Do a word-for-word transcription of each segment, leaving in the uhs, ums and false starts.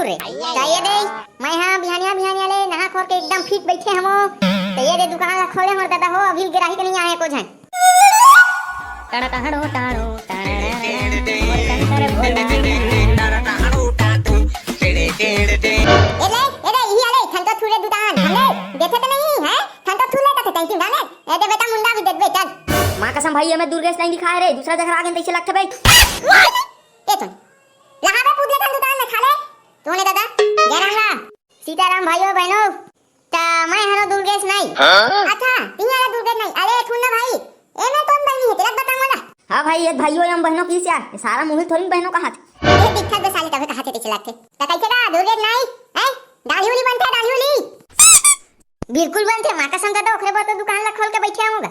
रे। त ये दे, मैं हा बिहानिया बिहानिया ले नहा खोर के एकदम फिट बइठे हवं। त ये दे दुकान ला खोले हंव रे ददा हो, अभी गिराही के नइ आए एको झन। टाड़ा टाड़ो टाड़ो टाड़ा मोर शंकर भोला। ए ले, ए ले, इही आले, थन तो थुरे दुकान, हमले देखे त नहीं है, थन तो थुरे त तैती गाने। ए दे बेटा, मुंडा भी दे दे, चल। माँ कसम भाई, ये मैं दुर्गेश नहीं दिखाए रे, दूसरा जगह आ गए तैसे लगथे बे। ए सुन, लहावे पूत ले थन दुकान में खा ले। तोने दादा, जय राम राम। सीताराम भाइयों बहनों, त मैं हरो दुर्गेश नाई। हाँ? अच्छा, तिही हरो दुर्गेश नाई। अरे सुन ना भाई, ए में कौन बहनी है? तेरा बताऊंगा ना। हाँ भाई, ये भाइयों एवं बहनों की क्या? ये सारा मुहिल थोड़ी बहनों का हाथ। ये दिक्कत बे साले तबे कहा थे पीछे लागते। त कैसे का दुर्गेश नाई? हैं? दाढ़ी उली बनता है, दाढ़ी उली? बिल्कुल बनथे, माँ कसम दादा, ओकरे बर तो दुकान ला खोल के बैठे हूँगा।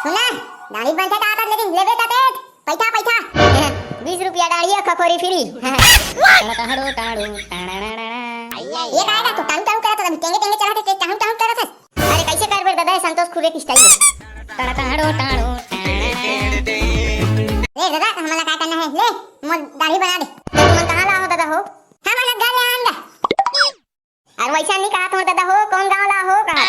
सुना, दाढ़ी बनथे का आदत, लेकिन लेबे त दे, पैसा, पैसा। बीस रुपया दाढ़ी, खखोरी फ्री। टाड़ो टाड़ो टाड़ा। ये काय का तू टाड़ू टाड़ू करत हस, टेंगे टेंगे चलत हस, टाड़ू टाड़ू करत हस। अरे कैसे करबे दादा, संतोष खुरे की स्टाइल। टाड़ा टाड़ो टाड़ो टाड़ा। ले दादा, हमला का करना है, ले, मोर दाढ़ी बना दे। तो तुमन कहाँ ला हो दादा हो? हम अलग घर ले आन गा। अरे वैसा नहीं कहा तुम दादा हो, कौन गाँव ला हो कहा?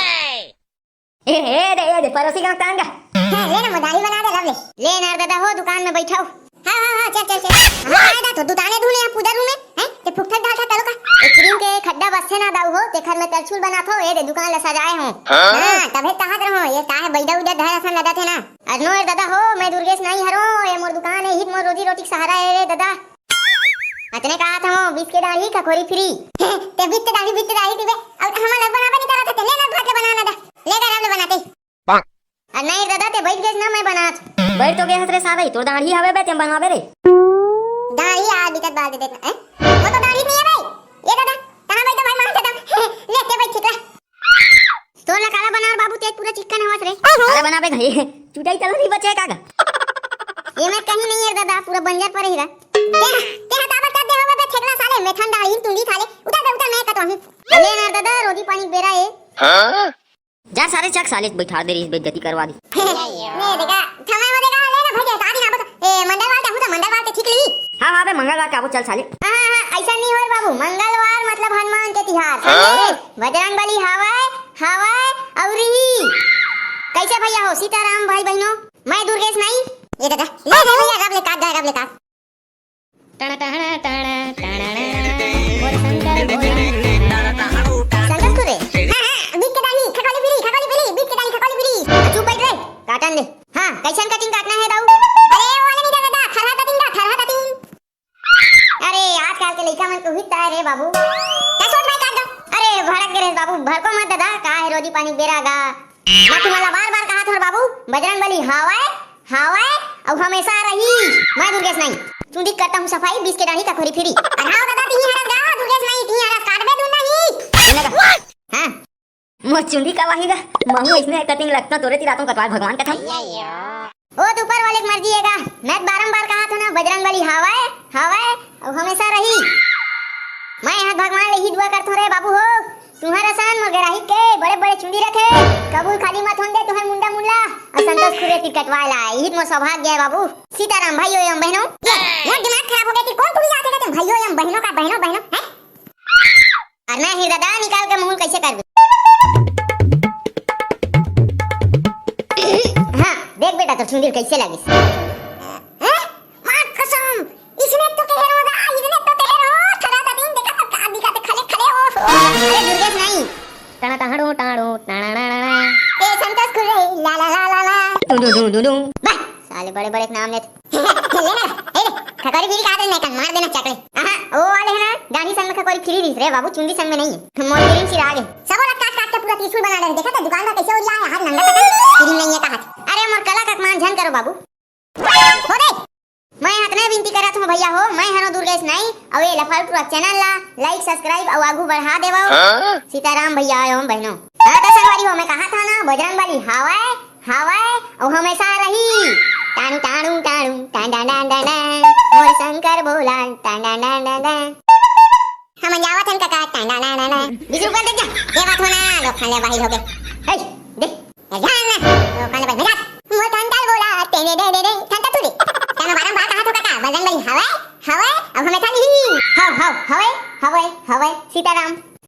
ए, ए दे, ए दे, पड़ोसी गाँव तान गा। हाँ, ले ना, मोर दाढ़ी बना दे, रब ले। ले ना दादा हो, दुकान में बैठो। हाँ, हाँ, हाँ, चल, चल, चल। हाँ, आए दा तो दुकाने धुने हैं, पूजा रूम में, हैं? ते फुकथट डालथा तलो का? ए क्रीम के खड्डा बसथे ना दाऊ हो, तेखर में तरछुल बनाथो, ए दे दुकान ला सजाए हो। हाँ, तभे कहा करो, ये का है, बैदा उदा धर असन लगा थे ना। अरे नो, ए दादा हो, मैं दुर्गेश नहीं हरो, ये मोर दुकान है, हित मोर रोजी रोटी के सहारा है रे दादा। अतने कहा था वो, बीस के दाढ़ी, खखोरी फ्री। ते बीस के दाढ़ी, बीस के दाढ़ी दिबे। अब हमन लग बनाबे नहीं करत, ते ले ना भात ले बनाना दा। ले गरम ले बनाते। अरे नहीं दादा, ते बैठ गेस ना, मैं बनात। बैठ तो गेस रे साले, तोर दाढ़ी हवे बे, ते बनवाबे रे। दाढ़ी आ दिक्कत बाल दे देना, हैं? वो तो दाढ़ी नहीं है भाई। ये दादा, कहाँ बैठ भाई, मार देता। ले, ते बैठ, ठीक है। तोर ला काला बनार बाबू, तेज पूरा चिक्कन हवस रे। अरे बना बे घई, चुटाई तला नहीं बचे का गा? ये मैं कहीं नहीं है दादा, पूरा बंजर पर ही रहा। ते, ते हटावत कर दे होगा बे, छेगला साले, मैं ठंडा ही तुंदी खा ले। उठा बे, उठा, मैं कटवा हूँ। अरे ना दादा, रोटी पानी बेरा है। हाँ? जा साले, चक साले, बैठा दे रही, बेइज्जती करवा दी। नहीं देखा, समय में देखा, ले ना भाई, हटा दी ना, बस, ए, मंडलवार का हूँ तो मंडलवार के ठीक ली। हाँ, हाँ बे, मंगलवार का वो चल साले। हाँ, हाँ, हाँ, ऐसा नहीं होय बाबू, मंगलवार मतलब हनुमान के तिहार, समझे? बजरंग बली हावय, हावय, अउरी कैसे भैया हो सीताराम भाई बहनों? मैं दुर्गेश नाई। ये दादा, ले, ले भैया, रब ले काट, रब ले काट। टणा टहणा टणा टणा टणा, मोर शंकर भोला। संतोष खुरे। हाँ, हाँ, बीच के दाढ़ी, खटोली पीली, खटोली पीली, बीच के दाढ़ी, खटोली पीली। चुप बैठ रे, काटन दे। हाँ, कैसन कटिंग काटना है दाऊ? अरे, वो वाले नहीं दादा, खरहा कटिंग का, खरहा कटिंग। अरे, आजकल के लइका मन के उहित ताय रे बाबू। क्या सोच भाई काट दो? अरे, भड़क गे रे बाबू, भड़को मत दादा, का है रोजी पानी बेरा गा। मैं तुम्हाला बार-बार कहा थोर बाबू, बजरंग बली हावय, हावय, अउ हमेशा रही। मैं दुर्गेश नाई। चुंदी करता हूँ सफाई, बीस के दाढ़ी का खोरी फिरी। अरे हाव दादा, तिही हरस गा, दुर्गेश नाई, तिही हरस काटबे तू नहीं। सुने का? हाँ। मोर चुंदी का वाही गा, महू इसने कटिंग लगता तोरे तिरातों कटवाल भगवान कसम। ओ तो ऊपर वाले की मर्जी है गा। मैं तो बारंबार कहा था ना, बजरंग बली हावय, हावय, अउ हमेशा रही। मैं यहाँ भगवान ले ही दुआ करथों रे बाबू हो। तुहर असन मोर गराही के बड़े-बड़े चुंदी रखे, कबूल खाली मत होन दे तुहर मुंडा मुल्ला, अउ संतोष खुरे तिर कटवाए ला, इही त मोर सौभाग्य है बाबू। सीताराम भाइयों एवं बहनों। ये, मोर दिमाग खराब हो गया कि कौन तुही आके कहते हैं भाइयों एवं बहनों का, बहनों, बहनों, हैं? अउ मैं ही दादा निकाल के मुंह कैसे कर दूं? हाँ, देख बेटा, तोर चुंदी कैसे लगिस। हैं? माँ कसम, इसने तो कह रहा था, इसने तो कह रहा, ठगा था दिन, देखा था, का दिखा थे, खले, खले, ओ, ओ। अरे दुर्गेश नहीं। टणा टहड़ो टाड़ो, टणा ना ना ना। ए संतोष खुरे, ला ला ला ला ला। डू डू डू डू डू। बस, साले बड़े-बड़े नाम लेते। ले ना, ए रे, खकोरी बीड़ी का आदत नहीं कर, मार देना चकले। आहा, वो वाले है ना, दाढ़ी संग में खकोरी फ्री रहीस रे बाबू, चुंदी संग में नहीं है। मोर क्रीम सिरा आगे। सबो ला काट काट के पूरा त्रिशूल बना ले, देखा तो दुकान का कैसे उड़िया है, हाथ नंगा तक, क्रीम नहीं है कहा। अरे मोर कला का अपमान झन करो बाबू। हो दे। मैं हतने विनती करत हूँ भैया हो, मैं हनो दुर्गेश नाई, अउ ये लफालपुरा चैनल ला like, subscribe अउ आगू बढ़ा देवो। हाँ? सीताराम भैया एवं बहनों। हाँ तो संगवारी हो, मैं कहा था ना, बजरंग बली हावय, हावय, अउ हमेशा रही। टाणू, टाणू, टाणू, टां, डां, डां, डां, डां। मोर शंकर भोला, टां, डां, डां, डां, डां। हम जावत हन कका, टां, डां, डां, डां, डां। बीस रुपया दे जा। ये बात होना, लोग खाने बाहिर हो गए। हे, दे। ए, जान ना, लोग खाने बाहिर, मजाक। मोर Shankar Bhola, टेने, day, day, day, ठंडा तू दे। क्या मैं बारंबार कहा तो कका, बजरंग बली हावय, हावय, अउ हमेशा रही। हाव, हाव, हावय, हवय सीताराम।